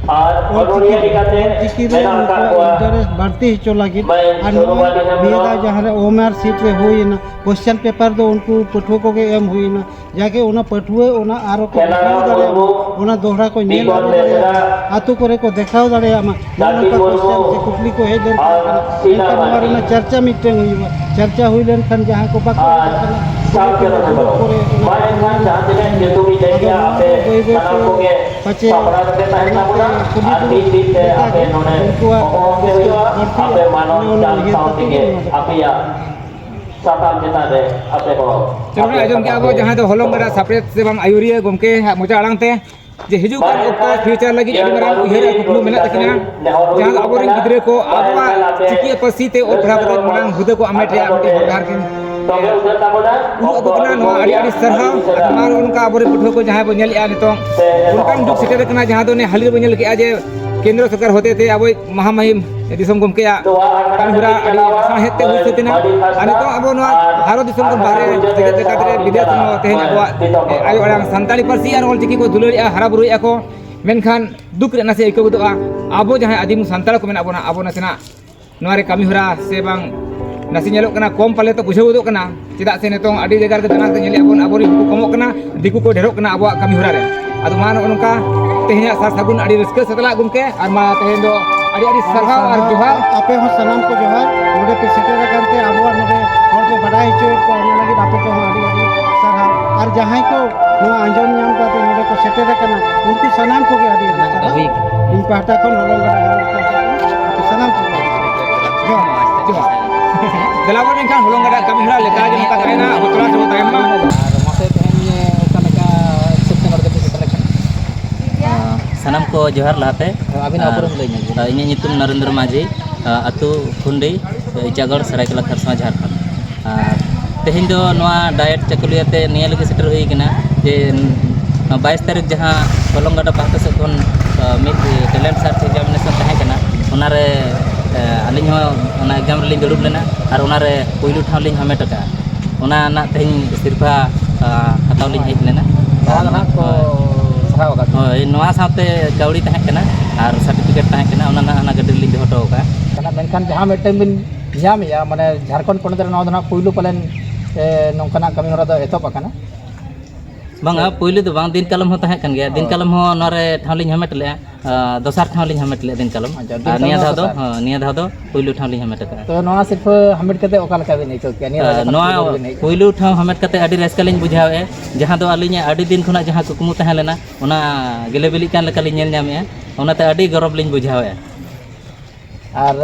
ᱚᱞᱪᱤᱠᱤ, ᱚᱞᱪᱤᱠᱤ ᱨᱮ ᱱᱩᱠᱩᱣᱟᱜ ᱤᱱᱴᱟᱨᱮᱥᱴ ᱵᱟᱹᱲᱛᱤ ᱦᱚᱪᱚ ᱞᱟᱹᱜᱤᱫ᱾ ᱟᱨ ᱱᱚᱣᱟ ᱱᱤᱭᱟᱹ ᱫᱷᱟᱣ ᱡᱟᱦᱟᱸ ᱨᱮ ᱳᱢᱟᱨ ᱥᱤᱴ ᱨᱮ ᱦᱩᱭᱮᱱᱟ, ᱠᱚᱥᱪᱮᱱ ᱯᱮᱯᱟᱨ ᱫᱚ ᱩᱱᱠᱩ ᱯᱟᱹᱴᱷᱩᱣᱟᱹ ᱠᱚᱜᱮ ᱮᱢ ᱦᱩᱭᱮᱱᱟ, ᱡᱟᱜᱮ ᱚᱱᱟ ᱯᱟᱹᱴᱷᱩᱣᱟᱹ ᱚᱱᱟ ᱟᱨᱚ ᱠᱚ ᱵᱩᱡᱷᱟᱹᱣ ᱫᱟᱲᱮᱭᱟᱜ ᱢᱟ, ᱚᱱᱟ ᱫᱚᱦᱲᱟ ᱠᱚ ᱧᱮᱞ ᱟᱹᱜᱩ ᱫᱟᱲᱮᱭᱟᱜ ᱢᱟ, ᱟᱛᱳ ᱠᱚᱨᱮ ᱠᱚ ᱫᱮᱠᱷᱟᱣ ᱫᱟᱲᱮᱭᱟᱜ ᱢᱟ᱾ ᱱᱚᱜᱼᱚ ᱱᱚᱝᱠᱟ ᱠᱚᱥᱪᱮᱱ ᱥᱮ ᱠᱩᱠᱞᱤ ᱠᱚ ᱦᱮᱡ ᱞᱮᱱᱠᱷᱟᱱ, ᱮᱱᱠᱷᱟᱱ ᱱᱚᱣᱟ ᱨᱮᱱᱟᱜ ᱪᱟᱨᱪᱟ ᱢᱤᱫᱴᱮᱱ ᱦᱩᱭᱩᱜᱼᱟ᱾ ᱪᱟᱨᱪᱟ ᱦᱩᱭ ᱞᱮᱱᱠᱷᱟᱱ ᱡᱟᱦᱟᱸᱭ ᱠᱚ ᱵᱟᱠᱚ ᱚᱞ ᱟᱠᱟᱱᱟ, ᱩᱱᱠᱩ ᱠᱚ ᱫᱩᱲᱩᱵ ᱠᱚᱨᱮ ᱚᱱᱟ ᱠᱚ ᱧᱮᱞ ᱞᱮᱠᱷᱟᱱ ᱟᱫᱚ ᱱᱚᱣᱟ ᱫᱚ ᱵᱟᱹᱭ ᱵᱟᱹᱭ ᱛᱮ ᱯᱟᱪᱮ ᱚᱱᱟᱛᱮ ᱠᱩᱞᱤ ᱫᱩᱲᱩᱵ ᱞᱮᱠᱟᱜᱮ ᱩᱱᱠᱩᱣᱟᱜ ᱨᱟᱹᱥᱠᱟᱹ ᱵᱟᱹᱲᱛᱤᱜᱼᱟ᱾ ᱱᱚᱜᱼᱚ ᱱᱚᱣᱟ ᱩᱭᱦᱟᱹᱨ ᱠᱟᱛᱮ ᱜᱮ ᱱᱚᱣᱟ ᱫᱚ ᱥᱟᱛᱟᱢ ᱪᱮᱛᱟᱱ ᱨᱮ ᱟᱯᱮ ᱦᱚᱸ ᱪᱚᱞᱚ ᱵᱚᱱ ᱟᱸᱡᱚᱢ ᱠᱮᱜᱼᱟ ᱵᱚ, ᱡᱟᱦᱟᱸᱭ ᱫᱚ ᱦᱚᱞᱚᱝ ᱜᱟᱰᱟ ᱥᱟᱯᱲᱮᱫ ᱥᱮ ᱵᱟᱝ ᱟᱹᱭᱩᱨᱤᱭᱟᱹ ᱜᱚᱢᱠᱮ ᱦᱟᱸᱜ ᱢᱚᱪᱟ ᱟᱲᱟᱝ ᱛᱮ, ᱡᱮ ᱦᱤᱡᱩᱜ ᱠᱟᱱ ᱚᱠᱛᱚ ᱯᱷᱤᱭᱩᱪᱟᱨ ᱞᱟᱹᱜᱤᱫ ᱟᱹᱰᱤ ᱢᱟᱨᱟᱝ ᱩᱭᱦᱟᱹᱨ ᱟᱨ ᱠᱩᱠᱢᱩ ᱢᱮᱱᱟᱜ ᱛᱟᱹᱠᱤᱱᱟ᱾ ᱡᱟᱦᱟᱸ ᱫᱚ ᱟᱵᱚᱨᱮᱱ ᱜᱤᱫᱽᱨᱟᱹ ᱠᱚ ᱟᱵᱚᱣᱟᱜ ᱪᱤᱠᱤ ᱯᱟᱹᱨᱥᱤ ᱛᱮ ᱚᱞ ᱯᱟᱲᱦᱟᱣ ᱠᱟᱛᱮ ᱢᱟᱲᱟᱝ ᱦᱩᱫᱟᱹ ᱠᱚ ᱦᱟᱢᱮᱴ ᱨᱮᱭᱟᱜ ᱢᱤᱫᱴᱤᱡ ᱦᱚᱨ ᱰᱟᱦᱟᱨ ᱠᱤᱱ ᱩᱫᱩᱜ ᱟᱠᱚ ᱠᱟᱱᱟ᱾ ᱱᱚᱣᱟ ᱟᱹᱰᱤ ᱟᱹᱰᱤ ᱥᱟᱨᱦᱟᱣ᱾ ᱟᱨ ᱱᱚᱣᱟ ᱱᱚᱜᱼᱚ ᱱᱚᱝᱠᱟ ᱟᱵᱚᱨᱮᱱ ᱯᱟᱹᱴᱷᱩᱣᱟᱹ ᱠᱚ ᱡᱟᱦᱟᱸᱭ ᱵᱚᱱ ᱧᱮᱞᱮᱫᱼᱟ ᱱᱤᱛᱚᱜ, ᱚᱱᱠᱟᱱ ᱡᱩᱜᱽ ᱥᱮᱴᱮᱨ ᱟᱠᱟᱱᱟ ᱡᱟᱦᱟᱸ ᱫᱚ ᱚᱱᱮ ᱦᱟᱹᱞᱤ ᱨᱮᱵᱚᱱ ᱧᱮᱞ ᱠᱮᱫᱼᱟ ᱡᱮ ᱠᱮᱱᱫᱨᱚ ᱥᱚᱨᱠᱟᱨ ᱦᱚᱛᱮᱛᱮ ᱟᱵᱚᱭᱤᱡ ᱢᱟᱦᱟᱢᱟᱹᱦᱤᱢ ᱫᱤᱥᱚᱢ ᱜᱚᱢᱠᱮᱭᱟᱜ ᱠᱟᱹᱢᱤᱦᱚᱨᱟ ᱟᱹᱰᱤ ᱥᱟᱶᱦᱮᱫ ᱛᱮ ᱦᱩᱭ ᱥᱟᱹᱛ ᱮᱱᱟ᱾ ᱟᱨ ᱱᱤᱛᱚᱜ ᱟᱵᱚ ᱱᱚᱣᱟ ᱵᱷᱟᱨᱚᱛ ᱫᱤᱥᱚᱢ ᱠᱷᱚᱱ ᱵᱟᱦᱨᱮ ᱡᱮᱜᱮᱛ ᱡᱟᱠᱟᱛ ᱨᱮ ᱵᱤᱫᱮᱥ ᱨᱮᱦᱚᱸ ᱛᱮᱦᱮᱧ ᱟᱵᱚᱣᱟᱜ ᱟᱭᱳ ᱟᱲᱟᱝ ᱥᱟᱱᱛᱟᱲᱤ ᱯᱟᱹᱨᱥᱤ ᱟᱨ ᱚᱞᱪᱤᱠᱤ ᱠᱚ ᱫᱩᱞᱟᱹᱲᱮᱜᱼᱟ, ᱦᱟᱨᱟ ᱵᱩᱨᱩᱭᱮᱫᱼᱟ ᱠᱚ᱾ ᱢᱮᱱᱠᱷᱟᱱ ᱫᱩᱠ ᱨᱮ ᱱᱟᱥᱮ ᱟᱹᱭᱠᱟᱹᱣ ᱜᱚᱫᱚᱜᱼᱟ, ᱟᱵᱚ ᱡᱟᱦᱟᱸᱭ ᱟᱹᱫᱤᱢ ᱥᱟᱱᱛᱟᱲ ᱠᱚ ᱢᱮᱱᱟᱜ ᱵᱚᱱᱟ, ᱟᱵᱚ ᱱᱟᱥᱮᱱᱟᱜ ᱱᱚᱣᱟ ᱨᱮ ᱠᱟᱹᱢᱤ ᱦᱚᱨᱟ ᱥᱮ ᱵᱟᱝ ᱱᱟᱥᱮ ᱧᱮᱞᱚᱜ ᱠᱟᱱᱟ, ᱠᱚᱢ ᱯᱟᱞᱮ ᱛᱚ ᱵᱩᱡᱷᱟᱹᱣ ᱜᱚᱫᱚᱜ ᱠᱟᱱᱟ᱾ ᱪᱮᱫᱟᱜ ᱥᱮ ᱱᱤᱛᱚᱝ ᱟᱹᱰᱤ ᱡᱟᱭᱜᱟ ᱨᱮᱜᱮ ᱫᱟᱬᱟᱱ ᱛᱮ ᱧᱮᱞᱮᱫ ᱵᱚᱱ, ᱟᱵᱚᱨᱮᱱ ᱠᱚ ᱠᱚᱢᱚᱜ ᱠᱟᱱᱟ, ᱫᱤᱠᱩ ᱠᱚ ᱰᱷᱮᱨᱚᱜ ᱠᱟᱱᱟ ᱟᱵᱚᱣᱟᱜ ᱠᱟᱹᱢᱤ ᱦᱚᱨᱟ ᱨᱮ᱾ ᱟᱫᱚ ᱢᱟ ᱱᱚᱜᱼᱚ ᱱᱚᱝᱠᱟ ᱛᱮᱦᱮᱧᱟᱜ ᱥᱟᱨ ᱥᱟᱹᱜᱩᱱ ᱟᱹᱰᱤ ᱨᱟᱹᱥᱠᱟᱹ ᱥᱟᱛᱞᱟᱜ ᱜᱚᱢᱠᱮ, ᱟᱨ ᱢᱟ ᱛᱮᱦᱮᱧ ᱫᱚ ᱟᱹᱰᱤ ᱟᱹᱰᱤ ᱥᱟᱨᱦᱟᱣ ᱟᱨ ᱡᱚᱦᱟᱨ᱾ ᱟᱯᱮ ᱦᱚᱸ ᱥᱟᱱᱟᱢ ᱠᱚ ᱡᱚᱦᱟᱨ, ᱱᱚᱰᱮ ᱯᱮ ᱥᱮᱴᱮᱨ ᱟᱠᱟᱱ ᱛᱮ ᱟᱵᱚᱣᱟᱜ ᱱᱚᱰᱮ ᱦᱚᱲ ᱯᱮ ᱵᱟᱰᱟᱭ ᱦᱚᱪᱚᱭᱮᱫ ᱠᱚᱣᱟ, ᱚᱱᱟ ᱞᱟᱹᱜᱤᱫ ᱟᱯᱮ ᱠᱚᱦᱚᱸ ᱟᱹᱰᱤ ᱟᱹᱰᱤ ᱥᱟᱨᱦᱟᱣ᱾ ᱟᱨ ᱡᱟᱦᱟᱸᱭ ᱠᱚ ᱱᱚᱣᱟ ᱟᱸᱡᱚᱢ ᱧᱟᱢ ᱠᱟᱛᱮ ᱱᱚᱰᱮ ᱠᱚ ᱥᱮᱴᱮᱨ ᱟᱠᱟᱱᱟ, ᱩᱱᱠᱩ ᱥᱟᱱᱟᱢ ᱠᱚᱜᱮ ᱟᱹᱰᱤ ᱟᱹᱰᱤ ᱥᱟᱨᱦᱟᱣ᱾ ᱦᱩᱭ ᱟᱠᱟᱱᱟ᱾ ᱤᱧ ᱯᱟᱦᱴᱟ ᱠᱷᱚᱱ ᱦᱚᱞᱚᱝ ᱜᱟᱰᱟ ᱦᱚᱲ ᱠᱚ ᱟᱯᱮ ᱥᱟᱱᱟᱢ ᱠᱚᱜᱮ ᱡᱚᱦᱟᱨ᱾ ᱡᱚᱦᱟᱨ᱾ ᱫᱮᱞᱟ ᱵᱚᱱ ᱮᱱᱠᱷᱟᱱ ᱦᱚᱞᱚᱝ ᱜᱟᱰᱟ ᱠᱟᱹᱢᱤ ᱦᱚᱨᱟ ᱞᱮᱠᱟ ᱜᱮ ᱱᱚᱝᱠᱟ ᱛᱟᱦᱮᱱᱟ, ᱟᱵᱚ ᱛᱚᱲᱟ ᱥᱮᱵᱚ ᱛᱟᱭᱚᱢ ᱢᱟ᱾ ᱟᱨ ᱢᱟᱥᱮ ᱛᱮᱦᱮᱧ ᱚᱠᱟ ᱞᱮᱠᱟ ᱦᱤᱥᱟᱹᱵ ᱛᱮ ᱱᱚᱰᱮ ᱫᱚᱯᱮ ᱥᱮᱴᱮᱨ ᱟᱠᱟᱱᱟ? ᱟᱸ, ᱥᱟᱱᱟᱢ ᱠᱚ ᱡᱚᱦᱟᱨ ᱞᱟᱦᱟᱛᱮ᱾ ᱦᱮᱸ, ᱟᱹᱵᱤᱱᱟᱜ ᱟᱨ, ᱩᱯᱨᱩᱢ ᱞᱟᱹᱭ ᱧᱚᱜ ᱵᱤᱱ᱾ ᱟᱸ, ᱤᱧᱟᱹᱜ ᱧᱩᱛᱩᱢ ᱱᱚᱨᱮᱱᱫᱨᱚ ᱢᱟᱹᱡᱷᱤ, ᱟᱸ, ᱟᱹᱛᱩ ᱠᱷᱩᱱᱰᱤ, ᱤᱪᱟᱜᱚᱲ, ᱥᱟᱹᱨᱟᱹᱭᱠᱮᱞᱟ ᱠᱷᱟᱨᱥᱟᱣᱟ, ᱡᱷᱟᱲᱠᱷᱚᱸᱰ᱾ ᱟᱨ ᱛᱮᱦᱮᱧ ᱫᱚ ᱱᱚᱣᱟ ᱰᱟᱭᱮᱴ ᱪᱟᱹᱠᱩᱞᱤᱭᱟᱹ ᱛᱮ ᱱᱤᱭᱟᱹ ᱞᱟᱹᱜᱤᱫ ᱥᱮᱴᱮᱨ ᱦᱩᱭ ᱠᱟᱱᱟ ᱡᱮ, ᱵᱟᱭᱤᱥ ᱛᱟᱹᱨᱤᱠᱷ ᱡᱟᱦᱟᱸ ᱦᱚᱞᱚᱝ ᱜᱟᱰᱟ ᱯᱟᱦᱴᱟ ᱥᱮᱫ ᱠᱷᱚᱱ, ᱟᱸ, ᱢᱤᱫ ᱴᱮᱞᱮᱱᱴ ᱥᱟᱨᱪ ᱮᱠᱡᱟᱢᱤᱱᱮᱥᱚᱱ ᱛᱟᱦᱮᱸ ᱠᱟᱱᱟ, ᱚᱱᱟᱨᱮ, ᱟᱸ, ᱟᱹᱞᱤᱧ ᱦᱚᱸ ᱚᱱᱟ ᱮᱠᱡᱟᱢ ᱨᱮᱞᱤᱧ ᱫᱩᱲᱩᱵ ᱞᱮᱱᱟ ᱟᱨ ᱚᱱᱟᱨᱮ ᱯᱩᱭᱞᱩ ᱴᱷᱟᱶ ᱞᱤᱧ ᱦᱟᱢᱮᱴ ᱟᱠᱟᱫᱼᱟ᱾ ᱚᱱᱟ ᱨᱮᱱᱟᱜ ᱛᱮᱦᱮᱧ ᱥᱤᱨᱯᱷᱟᱹ, ᱟᱸ, ᱦᱟᱛᱟᱣ ᱞᱤᱧ ᱦᱮᱡ ᱞᱮᱱᱟ᱾ ᱱᱚᱣᱟ ᱫᱚ ᱱᱟᱦᱟᱜ ᱠᱚ ᱦᱳᱭ᱾ ᱥᱟᱨᱦᱟᱣ ᱟᱠᱟᱫ ᱵᱤᱱᱟ᱾ ᱦᱳᱭ, ᱱᱚᱣᱟ ᱥᱟᱶᱛᱮ ᱠᱟᱹᱣᱰᱤ ᱛᱟᱦᱮᱸ ᱠᱟᱱᱟ ᱟᱨ ᱥᱟᱨᱴᱤᱯᱷᱤᱠᱮᱴ ᱛᱟᱦᱮᱸ ᱠᱟᱱᱟ, ᱚᱱᱟ ᱱᱟᱦᱟᱜ ᱚᱱᱟ ᱜᱟᱹᱰᱤ ᱨᱮᱞᱤᱧ ᱫᱚᱦᱚ ᱦᱚᱴᱚ ᱟᱠᱟᱫᱼᱟ᱾ ᱠᱟᱱᱟ, ᱢᱮᱱᱠᱷᱟᱱ ᱡᱟᱦᱟᱸ ᱢᱤᱫᱴᱮᱱ ᱵᱤᱱ ᱧᱟᱢᱮᱜᱼᱟ, ᱢᱟᱱᱮ ᱡᱷᱟᱲᱠᱷᱚᱸᱰ ᱯᱚᱱᱚᱛ ᱨᱮ ᱱᱚᱣᱟ ᱫᱚ ᱱᱟᱦᱟᱜ ᱯᱩᱭᱞᱩ ᱯᱟᱞᱮᱱ, ᱮ, ᱱᱚᱝᱠᱟᱱᱟᱜ ᱠᱟᱹᱢᱤ ᱦᱚᱨᱟ ᱫᱚ ᱮᱛᱚᱦᱚᱵ ᱟᱠᱟᱱᱟ? ᱵᱟᱝᱟ, ᱯᱩᱭᱞᱩ ᱫᱚ ᱵᱟᱝ, ᱫᱤᱱ ᱠᱟᱞᱚᱢ ᱦᱚᱸ ᱛᱟᱦᱮᱸ ᱠᱟᱱ ᱜᱮᱭᱟ, ᱫᱤᱱ ᱦᱳᱭ᱾ ᱠᱟᱞᱚᱢ ᱦᱚᱸ ᱱᱚᱣᱟ ᱨᱮ ᱴᱷᱟᱶ ᱞᱤᱧ ᱦᱟᱢᱮᱴ ᱞᱮᱫᱼᱟ, ᱟᱨ ᱫᱚᱥᱟᱨ ᱴᱷᱟᱶ ᱞᱤᱧ ᱦᱟᱢᱮᱴ ᱞᱮᱫᱼᱟ ᱫᱤᱱ ᱠᱟᱞᱚᱢ᱾ ᱟᱪᱪᱷᱟ, ᱫᱤᱱ ᱟᱨ ᱠᱟᱞᱚᱢ ᱱᱤᱭᱟᱹ ᱫᱚ ᱫᱷᱟᱣ ᱫᱚ, ᱫᱚᱥᱟᱨ? ᱦᱚᱸ, ᱱᱤᱭᱟᱹ ᱫᱷᱟᱣ ᱫᱚ ᱯᱩᱭᱞᱩ ᱴᱷᱟᱶ ᱞᱤᱧ ᱦᱟᱢᱮᱴ ᱟᱠᱟᱫᱼᱟ᱾ ᱛᱚ, ᱱᱚᱣᱟ ᱥᱤᱨᱯᱷᱟᱹ ᱦᱟᱢᱮᱴ ᱠᱟᱛᱮ ᱚᱠᱟ ᱞᱮᱠᱟ ᱵᱤᱱ ᱟᱹᱭᱠᱟᱹᱣ ᱠᱮᱜᱼᱟ? ᱱᱤᱭᱟᱹ ᱫᱷᱟᱣ ᱟᱨ ᱡᱚᱠᱷᱚᱱ ᱱᱚᱣᱟ ᱯᱩᱭᱞᱩ ᱵᱤᱱ ᱦᱮᱡ ᱠᱟᱱᱟ? ᱯᱩᱭᱞᱩ ᱴᱷᱟᱶ ᱦᱟᱢᱮᱴ ᱠᱟᱛᱮ ᱟᱹᱰᱤ ᱨᱟᱹᱥᱠᱟᱹ ᱞᱤᱧ ᱵᱩᱡᱷᱟᱹᱣᱮᱫᱼᱟ, ᱡᱟᱦᱟᱸ ᱫᱚ ᱟᱹᱞᱤᱧᱟᱜ ᱟᱹᱰᱤ ᱫᱤᱱ ᱠᱷᱚᱱᱟᱜ ᱡᱟᱦᱟᱸ ᱠᱩᱠᱢᱩ ᱛᱟᱦᱮᱸ ᱞᱮᱱᱟ, ᱚᱱᱟ ᱜᱮᱞᱮ ᱵᱤᱞᱤᱜ ᱠᱟᱱ ᱞᱮᱠᱟ ᱞᱤᱧ ᱧᱮᱞ ᱧᱟᱢᱮᱫᱼᱟ, ᱚᱱᱟᱛᱮ ᱟᱹᱰᱤ ᱜᱚᱨᱚᱵᱽ ᱞᱤᱧ ᱵᱩᱡᱷᱟᱹᱣᱮᱫᱼᱟ᱾ ᱟᱨ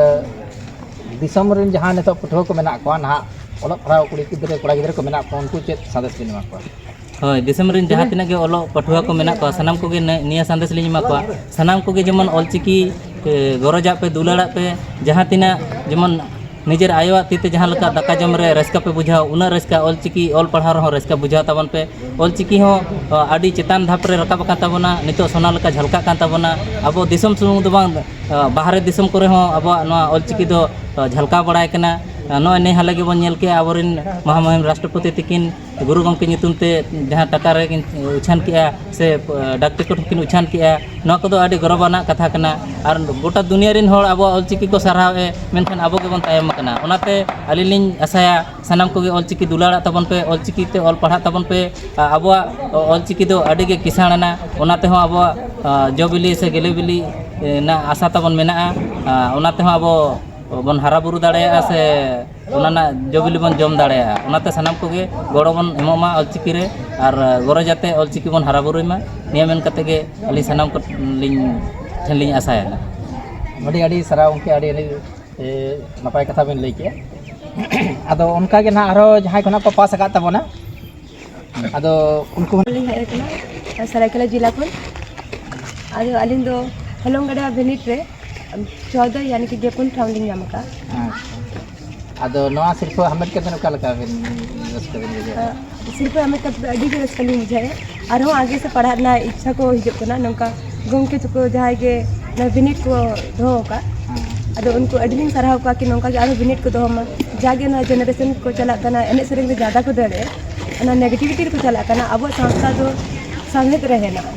ᱫᱤᱥᱚᱢ ᱨᱮᱱ ᱡᱟᱦᱟᱸ ᱱᱤᱛᱚᱜ ᱯᱟᱹᱴᱷᱩᱣᱟᱹ ᱠᱚ ᱢᱮᱱᱟᱜ ᱠᱚᱣᱟ, ᱱᱟᱦᱟᱜ ᱚᱞᱚᱜ ᱯᱟᱲᱦᱟᱣ ᱠᱩᱲᱤ ᱜᱤᱫᱽᱨᱟᱹ, ᱠᱚᱲᱟ ᱜᱤᱫᱽᱨᱟᱹ ᱠᱚ ᱢᱮᱱᱟᱜ ᱠᱚᱣᱟ, ᱩᱱᱠᱩ ᱪᱮᱫ ᱥᱟᱸᱫᱮᱥ ᱵᱤᱱ ᱮᱢᱟ ᱠᱚᱣᱟ? ᱦᱳᱭ, ᱫᱤᱥᱚᱢ ᱨᱮᱱ ᱡᱟᱦᱟᱸ ᱛᱤᱱᱟᱹᱜ ᱜᱮ ᱚᱞᱚᱜ ᱯᱟᱹᱴᱷᱩᱣᱟᱹ ᱠᱚ ᱢᱮᱱᱟᱜ ᱠᱚᱣᱟ, ᱥᱟᱱᱟᱢ ᱠᱚᱜᱮ ᱱᱤ-, ᱱᱤᱭᱟᱹ ᱥᱟᱸᱫᱮᱥ ᱞᱤᱧ ᱮᱢᱟ ᱠᱚᱣᱟ, ᱥᱟᱱᱟᱢ ᱠᱚᱜᱮ ᱡᱮᱢᱚᱱ ᱚᱞᱪᱤᱠᱤ, ᱮ, ᱜᱚᱨᱚᱡᱟᱜ ᱯᱮ, ᱫᱩᱞᱟᱹᱲᱟᱜ ᱯᱮ, ᱡᱟᱦᱟᱸ ᱛᱤᱱᱟᱹᱜ ᱡᱮᱢᱚᱱ ᱱᱤᱡᱮᱨ ᱟᱭᱳᱣᱟᱜ ᱛᱤ ᱛᱮ ᱡᱟᱦᱟᱸ ᱞᱮᱠᱟ ᱫᱟᱠᱟ ᱡᱚᱢ ᱨᱮ ᱨᱟᱹᱥᱠᱟᱹ ᱯᱮ ᱵᱩᱡᱷᱟᱹᱣᱟ, ᱩᱱᱟᱹᱜ ᱨᱟᱹᱥᱠᱟᱹ ᱚᱞᱪᱤᱠᱤ ᱚᱞ ᱯᱟᱲᱦᱟᱣ ᱨᱮᱦᱚᱸ ᱨᱟᱹᱥᱠᱟᱹ ᱵᱩᱡᱷᱟᱹᱣ ᱛᱟᱵᱚᱱ ᱯᱮ᱾ ᱚᱞᱪᱤᱠᱤ ᱦᱚᱸ, ᱟ, ᱟᱹᱰᱤ ᱪᱮᱛᱟᱱ ᱫᱷᱟᱯ ᱨᱮ ᱨᱟᱠᱟᱵ ᱟᱠᱟᱱ ᱛᱟᱵᱚᱱᱟ, ᱱᱤᱛᱚᱜ ᱥᱚᱱᱟ ᱞᱮᱠᱟ ᱡᱷᱟᱞᱠᱟᱜ ᱠᱟᱱ ᱛᱟᱵᱚᱱᱟ᱾ ᱟᱵᱚ ᱫᱤᱥᱚᱢ ᱥᱩᱢᱩᱝ ᱫᱚ ᱵᱟᱝ, ᱟ, ᱵᱟᱦᱨᱮ ᱫᱤᱥᱚᱢ ᱠᱚᱨᱮ ᱦᱚᱸ ᱟᱵᱚᱣᱟᱜ ᱱᱚᱣᱟ ᱚᱞᱪᱤᱠᱤ ᱫᱚ, ᱟ, ᱡᱷᱟᱞᱠᱟᱣ ᱵᱟᱲᱟᱭ ᱠᱟᱱᱟ᱾ ᱱᱚᱜᱼᱚᱭ ᱱᱮ ᱦᱟᱞᱮ ᱜᱮᱵᱚᱱ ᱧᱮᱞ ᱠᱮᱜᱼᱟ, ᱟᱵᱚᱨᱮᱱ ᱢᱚᱦᱟᱢᱩᱦᱤᱢ ᱨᱟᱥᱴᱨᱚᱯᱚᱛᱤ ᱛᱤᱠᱤᱱ ᱜᱩᱨᱩ ᱜᱚᱢᱠᱮ ᱧᱩᱛᱩᱢ ᱛᱮ ᱡᱟᱦᱟᱸ ᱴᱟᱠᱟ ᱨᱮ ᱠᱤᱱ ᱩᱪᱷᱟᱱ ᱠᱮᱜᱼᱟ ᱥᱮ, ᱮ, ᱰᱟᱠ ᱴᱤᱠᱤᱴ ᱦᱚᱸᱠᱤᱱ ᱩᱪᱷᱟᱱ ᱠᱮᱜᱼᱟ, ᱱᱚᱣᱟ ᱠᱚᱫᱚ ᱟᱹᱰᱤ ᱜᱚᱨᱚᱵᱟᱱᱟᱜ ᱠᱟᱛᱷᱟ ᱠᱟᱱᱟ᱾ ᱟᱨ ᱜᱚᱴᱟ ᱫᱩᱱᱤᱭᱟᱹ ᱨᱮᱱ ᱦᱚᱲ ᱟᱵᱚᱣᱟᱜ ᱚᱞᱪᱤᱠᱤ ᱠᱚ ᱥᱟᱨᱦᱟᱣᱮᱫ, ᱢᱮᱱᱠᱷᱟᱱ ᱟᱵᱚ ᱜᱮᱵᱚᱱ ᱛᱟᱭᱚᱢ ᱟᱠᱟᱱᱟ᱾ ᱚᱱᱟᱛᱮ ᱟᱹᱞᱤᱧ ᱞᱤᱧ ᱟᱥᱟᱭᱟ, ᱥᱟᱱᱟᱢ ᱠᱚᱜᱮ ᱚᱞᱪᱤᱠᱤ ᱫᱩᱞᱟᱹᱲᱟᱜ ᱛᱟᱵᱚᱱ ᱯᱮ, ᱚᱞᱪᱤᱠᱤ ᱛᱮ ᱚᱞ ᱯᱟᱲᱦᱟᱜ ᱛᱟᱵᱚᱱ ᱯᱮ᱾ ᱟ-, ᱟᱵᱚᱣᱟᱜ ᱚᱞᱪᱤᱠᱤ ᱫᱚ ᱟᱹᱰᱤ ᱜᱮ ᱠᱤᱥᱟᱹᱬ ᱟᱱᱟ, ᱚᱱᱟ ᱛᱮᱦᱚᱸ ᱟᱵᱚᱣᱟᱜ, ᱟ, ᱡᱚ ᱵᱤᱞᱤ ᱥᱮ ᱜᱮᱞᱮ ᱵᱤᱞᱤ ᱨᱮᱱᱟᱜ ᱟᱥᱟ ᱛᱟᱵᱚᱱ ᱢᱮᱱᱟᱜᱼᱟ᱾ ᱟ, ᱚᱱᱟ ᱛᱮᱦᱚᱸ ᱟᱵᱚ ᱵᱚᱱ ᱦᱟᱨᱟ ᱵᱩᱨᱩ ᱫᱟᱲᱮᱭᱟᱜᱼᱟ ᱥᱮ ᱚᱱᱟ ᱨᱮᱱᱟᱜ ᱡᱚ ᱵᱤᱞᱤ ᱵᱚᱱ ᱡᱚᱢ ᱫᱟᱲᱮᱭᱟᱜᱼᱟ᱾ ᱚᱱᱟᱛᱮ ᱥᱟᱱᱟᱢ ᱠᱚᱜᱮ ᱜᱚᱲᱚ ᱵᱚᱱ ᱮᱢᱚᱜ ᱢᱟ ᱚᱞᱪᱤᱠᱤ ᱨᱮ, ᱟᱨ ᱜᱚᱨᱚᱡᱽ ᱟᱛᱮ ᱚᱞᱪᱤᱠᱤ ᱵᱚᱱ ᱦᱟᱨᱟ ᱵᱩᱨᱩᱭ ᱢᱟ, ᱱᱤᱭᱟᱹ ᱢᱮᱱ ᱠᱟᱛᱮ ᱜᱮ ᱟᱹᱞᱤᱧ ᱥᱟᱱᱟᱢ ᱠᱚ ᱞᱤᱧ, ᱴᱷᱮᱱ ᱞᱤᱧ ᱟᱥᱟᱭᱟ᱾ ᱟᱹᱰᱤ ᱟᱹᱰᱤ ᱥᱟᱨᱦᱟᱣ ᱜᱚᱢᱠᱮ, ᱟᱹᱰᱤ ᱟᱹᱰᱤ, ᱮ, ᱱᱟᱯᱟᱭ ᱠᱟᱛᱷᱟ ᱵᱮᱱ ᱞᱟᱹᱭ ᱠᱮᱜᱼᱟ᱾ ᱟᱫᱚ ᱚᱱᱠᱟ ᱜᱮ ᱱᱟᱦᱟᱜ ᱟᱨᱦᱚᱸ ᱡᱟᱦᱟᱸᱭ ᱠᱷᱚᱱᱟᱜ ᱠᱚ ᱯᱟᱥ ᱟᱠᱟᱫ ᱛᱟᱵᱚᱱᱟ, ᱟᱫᱚ ᱩᱱᱠᱩ ᱞᱤᱧ ᱦᱮᱡ ᱟᱠᱟᱱᱟ ᱥᱟᱹᱨᱟᱹᱭᱠᱮᱞᱟ ᱡᱮᱞᱟ ᱠᱷᱚᱱ᱾ ᱟᱫᱚ ᱟᱹᱞᱤᱧ ᱫᱚ ᱦᱚᱞᱚᱝᱜᱟᱰᱟ ᱵᱤᱱᱤᱰ ᱨᱮ ᱪᱳᱫᱫᱳ, ᱭᱟᱱᱤ ᱠᱤ ᱜᱮᱞ ᱯᱩᱱ ᱴᱷᱟᱶ ᱞᱤᱧ ᱧᱟᱢ ᱟᱠᱟᱫᱼᱟ᱾ ᱟᱪᱪᱷᱟ᱾ ᱟᱫᱚ ᱱᱚᱣᱟ ᱥᱤᱨᱯᱟᱹ ᱦᱟᱢᱮᱴ ᱠᱟᱛᱮ ᱚᱠᱟ ᱞᱮᱠᱟ ᱵᱤᱱ ᱨᱟᱹᱥᱠᱟᱹ ᱵᱤᱱ ᱵᱩᱡᱷᱟᱹᱣᱟ? ᱥᱤᱨᱯᱟᱹ ᱦᱟᱢᱮᱴ ᱠᱟᱛᱮ ᱫᱚ ᱟᱹᱰᱤ ᱜᱮ ᱨᱟᱹᱥᱠᱟᱹ ᱞᱤᱧ ᱵᱩᱡᱷᱟᱹᱣᱮᱫᱼᱟ᱾ ᱟᱨᱦᱚᱸ ᱟᱜᱮ ᱥᱮᱫ ᱯᱟᱲᱦᱟᱜ ᱨᱮᱱᱟᱜ ᱤᱪᱪᱷᱟ ᱠᱚ ᱦᱤᱡᱩᱜ ᱠᱟᱱᱟ᱾ ᱱᱚᱝᱠᱟ ᱜᱚᱢᱠᱮ ᱛᱟᱠᱚ ᱡᱟᱦᱟᱸᱭ ᱜᱮ ᱱᱚᱣᱟ ᱵᱤᱱᱤᱰ ᱠᱚ ᱫᱚᱦᱚ ᱟᱠᱟᱫ, ᱦᱮᱸ᱾ ᱟᱫᱚ ᱩᱱᱠᱩ ᱟᱹᱰᱤ ᱞᱤᱧ ᱥᱟᱨᱦᱟᱣ ᱠᱚᱣᱟ ᱠᱤ ᱱᱚᱝᱠᱟ ᱜᱮ ᱟᱨᱦᱚᱸ ᱵᱤᱱᱤᱰ ᱠᱚ ᱫᱚᱦᱚ ᱢᱟ᱾ ᱡᱟᱜᱮ ᱱᱚᱣᱟ ᱡᱮᱱᱟᱨᱮᱥᱚᱱ ᱠᱚ ᱪᱟᱞᱟᱜ ᱠᱟᱱᱟ, ᱮᱱᱮᱡ ᱥᱮᱨᱮᱧ ᱨᱮ ᱡᱟᱫᱟ ᱠᱚ ᱫᱟᱹᱲᱮᱫ, ᱚᱱᱟ ᱱᱮᱜᱮᱴᱤᱵᱷᱤᱴᱤ ᱨᱮᱠᱚ ᱪᱟᱞᱟᱜ ᱠᱟᱱᱟ᱾ ᱟᱵᱚᱣᱟᱜ ᱥᱟᱶᱛᱟ ᱫᱚ ᱥᱟᱶᱦᱮᱫ ᱨᱮ ᱦᱮᱱᱟᱜᱼᱟ,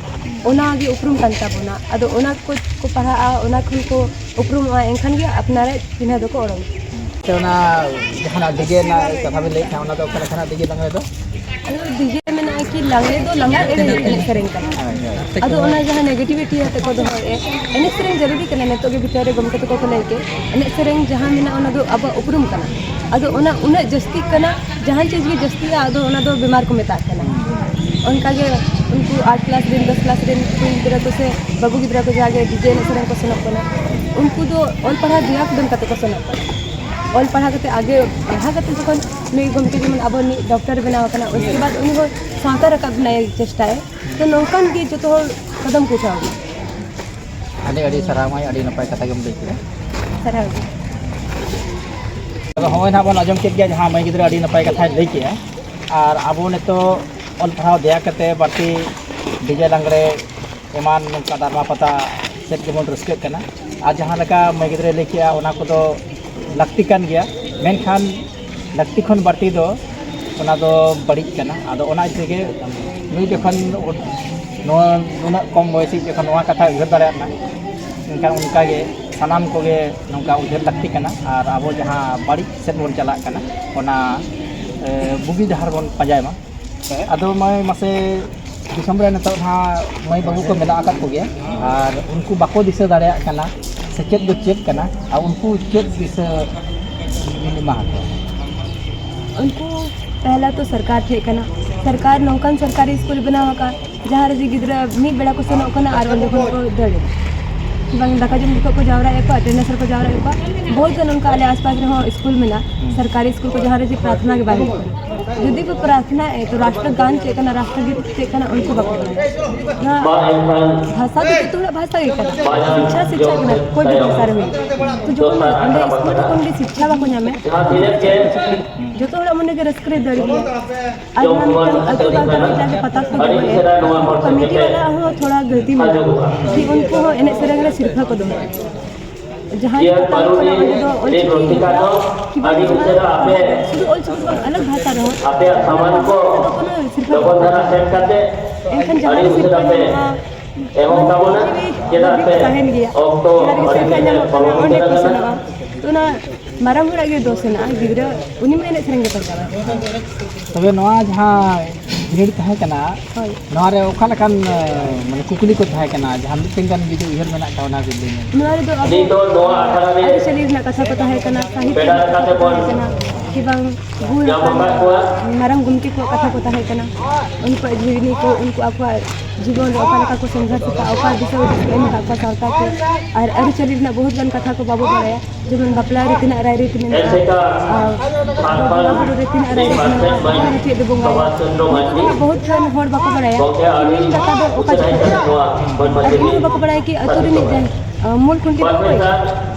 ᱚᱱᱟ ᱜᱮ ᱩᱯᱨᱩᱢ ᱠᱟᱱ ᱛᱟᱵᱚᱱᱟ᱾ ᱟᱫᱚ ᱚᱱᱟ ᱠᱚ ᱠᱚ ᱯᱟᱲᱦᱟᱜᱼᱟ, ᱚᱱᱟ ᱠᱷᱚᱱ ᱠᱚ ᱩᱯᱨᱩᱢᱚᱜᱼᱟ, ᱮᱱᱠᱷᱟᱱ ᱜᱮ ᱟᱯᱱᱟᱨᱟᱜ ᱪᱤᱱᱦᱟᱹ ᱫᱚᱠᱚ ᱚᱰᱚᱠᱟ᱾ ᱥᱮ ᱚᱱᱟ ᱡᱟᱦᱟᱱᱟᱜ ᱰᱤᱡᱮ ᱨᱮᱱᱟᱜ ᱠᱟᱛᱷᱟ ᱵᱮᱱ ᱞᱟᱹᱭᱮᱫ ᱛᱟᱦᱮᱸ, ᱚᱱᱟ ᱫᱚ ᱚᱠᱟ ᱞᱮᱠᱟᱱᱟᱜ ᱰᱤᱡᱮ ᱞᱟᱜᱽᱬᱮ ᱫᱚ? ᱟᱫᱚ ᱰᱤᱡᱮ ᱢᱮᱱᱟᱜᱼᱟ ᱠᱤ ᱞᱟᱜᱽᱬᱮ ᱫᱚ ᱞᱟᱜᱽᱬᱮ ᱮᱱᱮᱡ, ᱮᱱᱮᱡ ᱥᱮᱨᱮᱧ ᱠᱟᱱᱟ᱾ ᱦᱳᱭ, ᱦᱳᱭ᱾ ᱟᱫᱚ ᱚᱱᱟ ᱡᱟᱦᱟᱸ ᱱᱮᱜᱮᱴᱤᱵᱷᱤᱴᱤ ᱟᱛᱮ ᱠᱚ ᱫᱚᱦᱚᱭᱮᱫᱼᱟ, ᱮᱱᱮᱡ ᱥᱮᱨᱮᱧ ᱡᱟᱹᱨᱩᱨᱤ ᱠᱟᱱᱟ᱾ ᱱᱤᱛᱚᱜ ᱜᱮ ᱵᱷᱤᱛᱟᱹᱨ ᱨᱮ ᱜᱚᱢᱠᱮ ᱛᱟᱠᱚ ᱠᱚ ᱞᱟᱹᱭ ᱠᱮᱫ, ᱮᱱᱮᱡ ᱥᱮᱨᱮᱧ ᱡᱟᱦᱟᱸ ᱢᱮᱱᱟᱜᱼᱟ, ᱚᱱᱟ ᱫᱚ ᱟᱵᱚᱣᱟᱜ ᱩᱯᱨᱩᱢ ᱠᱟᱱᱟ᱾ ᱟᱫᱚ ᱚᱱᱟ ᱩᱱᱟᱹᱜ ᱡᱟᱹᱥᱛᱤᱜ ᱠᱟᱱᱟ, ᱡᱟᱦᱟᱸ ᱪᱤᱡᱽ ᱜᱮ ᱡᱟᱹᱥᱛᱤᱜᱼᱟ, ᱟᱫᱚ ᱚᱱᱟ ᱫᱚ ᱵᱤᱢᱟᱨ ᱠᱚ ᱢᱮᱛᱟᱜ ᱠᱟᱱᱟ᱾ ᱚᱱᱠᱟ ᱜᱮ ᱩᱱᱠᱩ ᱟᱴ ᱠᱞᱟᱥ ᱨᱮᱱ, ᱫᱚᱥ ᱠᱞᱟᱥ ᱨᱮᱱ ᱠᱩᱲᱤ ᱜᱤᱫᱽᱨᱟᱹ ᱠᱚ ᱥᱮ ᱵᱟᱹᱵᱩ ᱜᱤᱫᱽᱨᱟᱹ ᱠᱚ ᱡᱟᱦᱟᱸ ᱜᱮ ᱰᱤᱡᱮ ᱮᱱᱮᱡ ᱥᱮᱨᱮᱧ ᱠᱚ ᱥᱮᱱᱚᱜ ᱠᱟᱱᱟ, ᱩᱱᱠᱩ ᱫᱚ ᱚᱞ ᱯᱟᱲᱦᱟᱣ ᱫᱮᱭᱟ ᱠᱚ ᱫᱮᱱ ᱠᱟᱛᱮ ᱠᱚ ᱥᱮᱱᱚᱜ ᱠᱟᱱᱟ᱾ ᱚᱞ ᱯᱟᱲᱦᱟᱣ ᱠᱟᱛᱮ ᱟᱜᱮ ᱯᱟᱲᱦᱟᱣ ᱠᱟᱛᱮ ᱡᱚᱠᱷᱚᱱ ᱱᱩᱭ ᱜᱚᱢᱠᱮ ᱡᱮᱢᱚᱱ ᱟᱵᱚ ᱱᱤᱛ ᱰᱚᱠᱴᱚᱨ ᱵᱮᱱᱟᱣ ᱟᱠᱟᱱᱟ, ᱩᱥᱠᱮ ᱵᱟᱫᱽ ᱩᱱᱤ ᱦᱚᱸ ᱥᱟᱶᱛᱟ ᱨᱟᱠᱟᱵ ᱨᱮᱱᱟᱜ ᱮ ᱪᱮᱥᱴᱟᱭᱟ᱾ ᱛᱚ ᱱᱚᱝᱠᱟᱱ ᱜᱮ ᱡᱚᱛᱚ ᱦᱚᱲ ᱠᱚᱫᱚᱢ ᱠᱚ ᱩᱴᱷᱟᱹᱣ ᱜᱮᱭᱟ᱾ ᱟᱹᱰᱤ ᱟᱹᱰᱤ ᱥᱟᱨᱦᱟᱣ ᱢᱟᱹᱭ, ᱟᱹᱰᱤ ᱱᱟᱯᱟᱭ ᱠᱟᱛᱷᱟ ᱜᱮᱢ ᱞᱟᱹᱭ ᱠᱮᱫᱟ᱾ ᱥᱟᱨᱦᱟᱣ ᱜᱮ᱾ ᱟᱫᱚ ᱦᱚᱸᱜᱼᱚᱭ ᱱᱟᱦᱟᱜ ᱵᱚᱱ ᱟᱸᱡᱚᱢ ᱠᱮᱫ ᱜᱮᱭᱟ, ᱡᱟᱦᱟᱸ ᱢᱟᱹᱭ ᱜᱤᱫᱽᱨᱟᱹ ᱟᱹᱰᱤ ᱱᱟᱯᱟᱭ ᱠᱟᱛᱷᱟᱭ ᱞᱟᱹᱭ ᱠᱮᱜᱼᱟ᱾ ᱟᱨ ᱟᱵᱚ ᱱᱤᱛᱚᱜ ᱚᱞ ᱯᱟᱲᱦᱟᱣ ᱫᱮᱭᱟ ᱠᱟᱛᱮ ᱵᱟᱹᱲᱛᱤ ᱰᱤᱡᱮ ᱞᱟᱜᱽᱬᱮ ᱮᱢᱟᱱ ᱱᱚᱝᱠᱟ ᱰᱟᱨᱢᱟ ᱯᱟᱛᱟ ᱥᱮᱫ ᱜᱮᱵᱚᱱ ᱨᱟᱹᱥᱠᱟᱹᱜ ᱠᱟᱱᱟ᱾ ᱟᱨ ᱡᱟᱦᱟᱸ ᱞᱮᱠᱟ ᱢᱟᱹᱭ ᱜᱤᱫᱽᱨᱟᱹᱭ ᱞᱟᱹᱭ ᱠᱮᱜᱼᱟ, ᱚᱱᱟ ᱠᱚᱫᱚ ᱞᱟᱹᱠᱛᱤ ᱠᱟᱱ ᱜᱮᱭᱟ᱾ ᱢᱮᱱᱠᱷᱟᱱ ᱞᱟᱹᱠᱛᱤ ᱠᱷᱚᱱ ᱵᱟᱹᱲᱛᱤ ᱫᱚ ᱚᱱᱟ ᱫᱚ ᱵᱟᱹᱲᱤᱡ ᱠᱟᱱᱟ᱾ ᱟᱫᱚ ᱚᱱᱟ ᱤᱭᱟᱹ ᱛᱮᱜᱮ ᱱᱩᱭ ᱡᱚᱠᱷᱚᱱ ᱱᱚᱣᱟ ᱱᱩᱱᱟᱹᱜ ᱠᱚᱢ ᱵᱚᱭᱮᱥᱤᱡ ᱡᱚᱠᱷᱚᱱ ᱱᱚᱣᱟ ᱠᱟᱛᱷᱟ ᱩᱭᱦᱟᱹᱨ ᱫᱟᱲᱮᱭᱟᱜ ᱢᱟ, ᱮᱱᱠᱷᱟᱱ ᱚᱱᱠᱟᱜᱮ ᱥᱟᱱᱟᱢ ᱠᱚᱜᱮ ᱱᱚᱝᱠᱟ ᱩᱭᱦᱟᱹᱨ ᱞᱟᱹᱠᱛᱤ ᱠᱟᱱᱟ᱾ ᱟᱨ ᱟᱵᱚ ᱡᱟᱦᱟᱸ ᱵᱟᱹᱲᱤᱡ ᱥᱮᱫ ᱵᱚᱱ ᱪᱟᱞᱟᱜ ᱠᱟᱱᱟ, ᱚᱱᱟ ᱮ, ᱵᱩᱜᱤ ᱰᱟᱦᱟᱨ ᱵᱚᱱ ᱯᱟᱸᱡᱟᱭ ᱢᱟ᱾ ᱟᱫᱚ ᱢᱟᱹᱭ ᱢᱟᱥᱮ, ᱫᱤᱥᱚᱢ ᱨᱮ ᱱᱤᱛᱚᱜ ᱱᱟᱦᱟᱜ ᱢᱟᱹᱭ ᱵᱟᱹᱵᱩ ᱠᱚ ᱢᱮᱱᱟᱜ ᱟᱠᱟᱫ ᱠᱚᱜᱮᱭᱟ, ᱟᱨ ᱩᱱᱠᱩ ᱵᱟᱠᱚ ᱫᱤᱥᱟᱹ ᱫᱟᱲᱮᱭᱟᱜ ᱠᱟᱱᱟ ᱥᱮᱪᱮᱫ ᱫᱚ ᱪᱮᱫ ᱠᱟᱱᱟ, ᱟᱨ ᱩᱱᱠᱩ ᱪᱮᱫ ᱫᱤᱥᱟᱹ ᱵᱤᱱ ᱮᱢᱟ ᱟᱠᱚᱣᱟ? ᱩᱱᱠᱩ ᱯᱮᱦᱞᱟ ᱛᱚ ᱥᱚᱨᱠᱟᱨ ᱴᱷᱮᱡ ᱠᱟᱱᱟ, ᱥᱚᱨᱠᱟᱨ ᱱᱚᱝᱠᱟᱱ ᱥᱚᱨᱠᱟᱨᱤ ᱥᱠᱩᱞ ᱵᱮᱱᱟᱣ ᱟᱠᱟᱫ, ᱡᱟᱦᱟᱸ ᱨᱮ ᱡᱮ ᱜᱤᱫᱽᱨᱟᱹ ᱢᱤᱫ ᱵᱮᱲᱟ ᱠᱚ ᱥᱮᱱᱚᱜ ᱠᱟᱱᱟ ᱟᱨ ᱚᱸᱰᱮ ᱠᱷᱚᱱ ᱠᱚ ᱫᱟᱹᱲ ᱮᱫᱟ᱾ ᱵᱟᱝ ᱫᱟᱠᱟ ᱡᱚᱢ ᱡᱚᱠᱷᱚᱱ ᱠᱚ ᱡᱟᱣᱨᱟᱜ ᱟᱠᱚ, ᱟᱴᱮᱱᱰᱮᱱᱥ ᱨᱮᱠᱚ ᱡᱟᱣᱨᱟᱜ ᱟᱠᱚ᱾ ᱵᱚᱦᱩᱛ ᱜᱟᱱ ᱚᱱᱠᱟ ᱟᱞᱮ ᱟᱥᱯᱟᱥ ᱨᱮᱦᱚᱸ ᱥᱠᱩᱞ ᱢᱮᱱᱟᱜᱼᱟ, ᱥᱚᱨᱠᱟᱨᱤ ᱥᱠᱩᱞ ᱠᱚ, ᱡᱟᱦᱟᱸ ᱨᱮ ᱡᱮ ᱯᱨᱟᱨᱛᱷᱚᱱᱟ ᱜᱮ ᱵᱟᱭ ᱦᱩᱭᱩᱜ ᱠᱟᱱᱟ᱾ ᱡᱩᱫᱤ ᱠᱚ ᱯᱨᱟᱨᱛᱷᱚᱱᱟ ᱮ, ᱛᱚ ᱨᱟᱥᱴᱨᱚ ᱜᱟᱱ ᱪᱮᱫ ᱠᱟᱱᱟ, ᱨᱟᱥᱴᱨᱚ ᱜᱤᱛ ᱪᱮᱫ ᱠᱟᱱᱟ, ᱩᱱᱠᱩ ᱵᱟᱠᱚ ᱵᱟᱲᱟᱭᱟ᱾ ᱱᱚᱣᱟ ᱵᱷᱟᱥᱟ ᱫᱚ ᱡᱚᱛᱚ ᱦᱚᱲᱟᱜ ᱵᱷᱟᱥᱟ ᱜᱮ ᱠᱟᱱᱟ᱾ ᱥᱤᱪᱪᱷᱟ, ᱥᱤᱪᱪᱷᱟ ᱠᱟᱱᱟ, ᱠᱳᱭ ᱵᱷᱤ ᱵᱷᱟᱥᱟ ᱨᱮ ᱦᱩᱭᱩᱜ᱾ ᱛᱚ ᱡᱚᱠᱷᱚᱱ ᱚᱸᱰᱮ ᱥᱠᱩᱞ ᱨᱮ ᱠᱷᱚᱱ ᱜᱮ ᱥᱤᱪᱪᱷᱟ ᱵᱟᱠᱚ ᱧᱟᱢᱟ, ᱡᱚᱛᱚ ᱦᱚᱲᱟᱜ ᱢᱚᱱᱮ ᱜᱮ ᱨᱟᱹᱥᱠᱟᱹ ᱨᱮ ᱫᱟᱹᱲ ᱜᱮᱭᱟ᱾ ᱟᱨ ᱱᱚᱣᱟ ᱢᱤᱫᱴᱟᱝ ᱟᱹᱛᱩ ᱜᱟᱶᱛᱟ ᱨᱮ ᱡᱟᱜᱮ ᱯᱟᱛᱟ ᱠᱚ ᱫᱚᱦᱚᱭᱟ, ᱠᱚᱢᱤᱴᱤ ᱵᱟᱞᱟ ᱦᱚᱸ ᱛᱷᱚᱲᱟ ᱜᱟᱹᱞᱛᱤ ᱢᱮᱱᱟᱜᱼᱟ᱾ ᱡᱮ ᱩᱱᱠᱩ ᱦᱚᱸ ᱮᱱᱮᱡ ᱥᱮᱨᱮᱧ ᱨᱮ ᱥᱤᱨᱯᱷᱟᱹ ᱠᱚ ᱫᱚᱦᱚᱭᱟ᱾ ᱡᱟᱦᱟᱸ ᱯᱟᱛᱟ ᱠᱚ ᱠᱟᱱᱟ, ᱚᱸᱰᱮ ᱫᱚ ᱚᱞᱪᱤᱠᱤ ᱦᱤᱡᱩᱜᱼᱟ, ᱠᱤ ᱵᱟᱝ ᱡᱟᱦᱟᱸ ᱥᱩᱫᱷᱩ ᱚᱞᱪᱤᱠᱤ ᱫᱚ ᱵᱟᱝ, ᱟᱞᱟᱜᱽ ᱵᱷᱟᱥᱟ ᱨᱮᱦᱚᱸ ᱚᱱᱟ ᱫᱚ ᱠᱳᱱᱳ ᱥᱤᱨᱯᱷᱟᱹ ᱵᱟᱝ᱾ ᱮᱱᱠᱷᱟᱱ ᱡᱟᱦᱟᱸ ᱨᱮ ᱥᱤᱨᱯᱷᱟᱹ ᱧᱟᱢᱚᱜᱼᱟ, ᱚᱱᱟ ᱫᱚ ᱛᱟᱦᱮᱱ ᱜᱮᱭᱟ᱾ ᱡᱟᱦᱟᱸ ᱨᱮ ᱥᱤᱨᱯᱷᱟᱹ ᱧᱟᱢᱚᱜ ᱠᱟᱱᱟ, ᱚᱸᱰᱮ ᱠᱚ ᱥᱮᱱᱚᱜᱼᱟ᱾ ᱛᱚ ᱚᱱᱟ ᱢᱟᱨᱟᱝ ᱦᱚᱲᱟᱜ ᱜᱮ ᱫᱳᱥ ᱦᱮᱱᱟᱜᱼᱟ, ᱜᱤᱫᱽᱨᱟᱹ ᱩᱱᱤ ᱢᱟ ᱮᱱᱮᱡ ᱥᱮᱨᱮᱧ ᱜᱮ ᱯᱟᱸᱡᱟᱭᱟ᱾ ᱛᱚᱵᱮ ᱱᱚᱣᱟ ᱡᱟᱦᱟᱸ ᱵᱷᱤᱲ ᱛᱟᱦᱮᱸ ᱠᱟᱱᱟ, ᱦᱳᱭ᱾ ᱱᱚᱣᱟ ᱨᱮ ᱚᱠᱟ ᱞᱮᱠᱟᱱ, ᱮ, ᱢᱟᱱᱮ ᱠᱩᱠᱞᱤ ᱠᱚ ᱛᱟᱦᱮᱸ ᱠᱟᱱᱟ? ᱡᱟᱦᱟᱸ ᱢᱤᱫᱴᱮᱱ ᱜᱟᱱ ᱡᱩᱫᱤ ᱩᱭᱦᱟᱹᱨ ᱢᱮᱱᱟᱜ ᱠᱷᱟᱱ, ᱚᱱᱟ ᱵᱤᱱ ᱞᱟᱹᱭ ᱧᱚᱜ᱾ ᱱᱚᱣᱟ ᱨᱮᱫᱚ ᱟᱵᱚ ᱟᱹᱨᱤᱪᱟᱹᱞᱤ ᱨᱮᱱᱟᱜ ᱠᱟᱛᱷᱟ ᱠᱚ ᱛᱟᱦᱮᱸ ᱠᱟᱱᱟ, ᱥᱟᱦᱤᱛᱛᱚ ᱨᱮᱱᱟᱜ ᱠᱟᱛᱷᱟ ᱠᱚ ᱛᱟᱦᱮᱸ ᱠᱟᱱᱟ, ᱠᱤ ᱵᱟᱝ ᱜᱩᱨ ᱢᱟᱨᱟᱝ ᱜᱚᱢᱠᱮ ᱠᱚᱣᱟᱜ ᱠᱟᱛᱷᱟ ᱠᱚ ᱛᱟᱦᱮᱸ ᱠᱟᱱᱟ, ᱩᱱᱠᱩᱣᱟᱜ ᱡᱤᱣᱱᱤ ᱠᱚ, ᱩᱱᱠᱩ ᱟᱠᱚᱣᱟᱜ ᱡᱤᱵᱚᱱ ᱨᱮ ᱚᱠᱟ ᱞᱮᱠᱟ ᱠᱚ ᱥᱚᱝᱜᱷᱚᱨᱥ ᱟᱠᱟᱫᱼᱟ, ᱚᱠᱟ ᱫᱤᱥᱟᱹ ᱦᱩᱫᱤᱥ ᱠᱚ ᱮᱢ ᱟᱠᱟᱫ ᱠᱚᱣᱟ ᱥᱟᱶᱛᱟ ᱠᱚ, ᱟᱨ ᱟᱹᱨᱤᱪᱟᱹᱞᱤ ᱨᱮᱱᱟᱜ ᱵᱚᱦᱩᱛ ᱜᱟᱱ ᱠᱟᱛᱷᱟ ᱠᱚ ᱵᱟᱵᱚ ᱵᱟᱲᱟᱭᱟ᱾ ᱡᱮᱢᱚᱱ ᱵᱟᱯᱞᱟ ᱨᱮ ᱛᱤᱱᱟᱹᱜ ᱨᱟᱭᱨᱤᱛ ᱢᱮᱱᱟᱜᱼᱟ, ᱟᱨ ᱵᱚᱸᱜᱟ ᱵᱩᱨᱩ ᱨᱮ ᱛᱤᱱᱟᱹᱜ ᱨᱟᱭᱨᱤᱛ ᱢᱮᱱᱟᱜᱼᱟ, ᱚᱠᱟ ᱨᱮ ᱪᱮᱫ ᱵᱚ ᱵᱚᱸᱜᱟᱭᱟ, ᱱᱤᱛᱚᱜ ᱫᱷᱟᱹᱵᱤᱡ ᱵᱚᱦᱩᱛ ᱜᱟᱱ ᱦᱚᱲ ᱵᱟᱠᱚ ᱵᱟᱲᱟᱭᱟ ᱠᱤ ᱱᱤᱢ ᱠᱟᱛᱷᱟ ᱫᱚ ᱚᱠᱟ ᱡᱚᱠᱷᱚᱱ ᱦᱩᱭᱩᱜᱼᱟ᱾ ᱟᱨ ᱤᱧ ᱦᱚᱸ ᱵᱟᱠᱚ ᱵᱟᱲᱟᱭᱟ ᱠᱤ ᱟᱹᱛᱩ ᱨᱤᱱᱤᱡ ᱡᱟᱦᱟᱸᱭ, ᱟᱸ, ᱢᱩᱞ ᱠᱷᱩᱱᱴᱤ ᱫᱚ ᱚᱠᱚᱭ?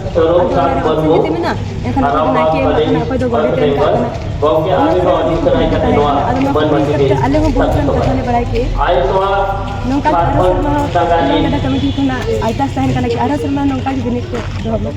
ᱟᱫᱚ ᱚᱱᱟ ᱨᱮ ᱚᱯᱥᱮᱱ ᱡᱩᱫᱤ ᱢᱮᱱᱟᱜ, ᱮᱱᱠᱷᱟᱱ ᱚᱠᱚᱭ ᱫᱚ ᱱᱟᱭᱠᱮ ᱮᱢᱟᱜ ᱠᱟᱱᱟ, ᱚᱠᱚᱭ ᱫᱚ ᱜᱚᱰᱮᱛ ᱮ ᱮᱢ ᱠᱟᱜ ᱠᱟᱱᱟ᱾ ᱚᱱᱟ ᱠᱚ ᱠᱩᱠᱞᱤ ᱛᱟᱦᱮᱸ ᱠᱟᱱᱟ᱾ ᱟᱫᱚ ᱱᱚᱣᱟ ᱠᱚ ᱠᱩᱠᱞᱤ ᱦᱤᱥᱟᱹᱵ ᱛᱮ ᱟᱞᱮ ᱦᱚᱸ ᱵᱚᱦᱩᱛ ᱜᱟᱱ ᱠᱟᱛᱷᱟ ᱞᱮ ᱵᱟᱲᱟᱭ ᱠᱮᱫᱼᱟ᱾ ᱱᱚᱝᱠᱟ ᱜᱮ ᱟᱨᱦᱚᱸ ᱥᱮᱨᱢᱟ ᱦᱚᱸ ᱜᱟᱰᱟ ᱠᱚᱢᱤᱴᱤ ᱠᱷᱚᱱᱟᱜ ᱟᱨᱫᱟᱥ ᱛᱟᱦᱮᱱ ᱠᱟᱱᱟ ᱠᱤ ᱟᱨᱦᱚᱸ ᱥᱮᱨᱢᱟ ᱱᱚᱝᱠᱟ ᱜᱮ ᱵᱤᱱᱤᱰ ᱠᱚ ᱫᱚᱦᱚ ᱢᱟ᱾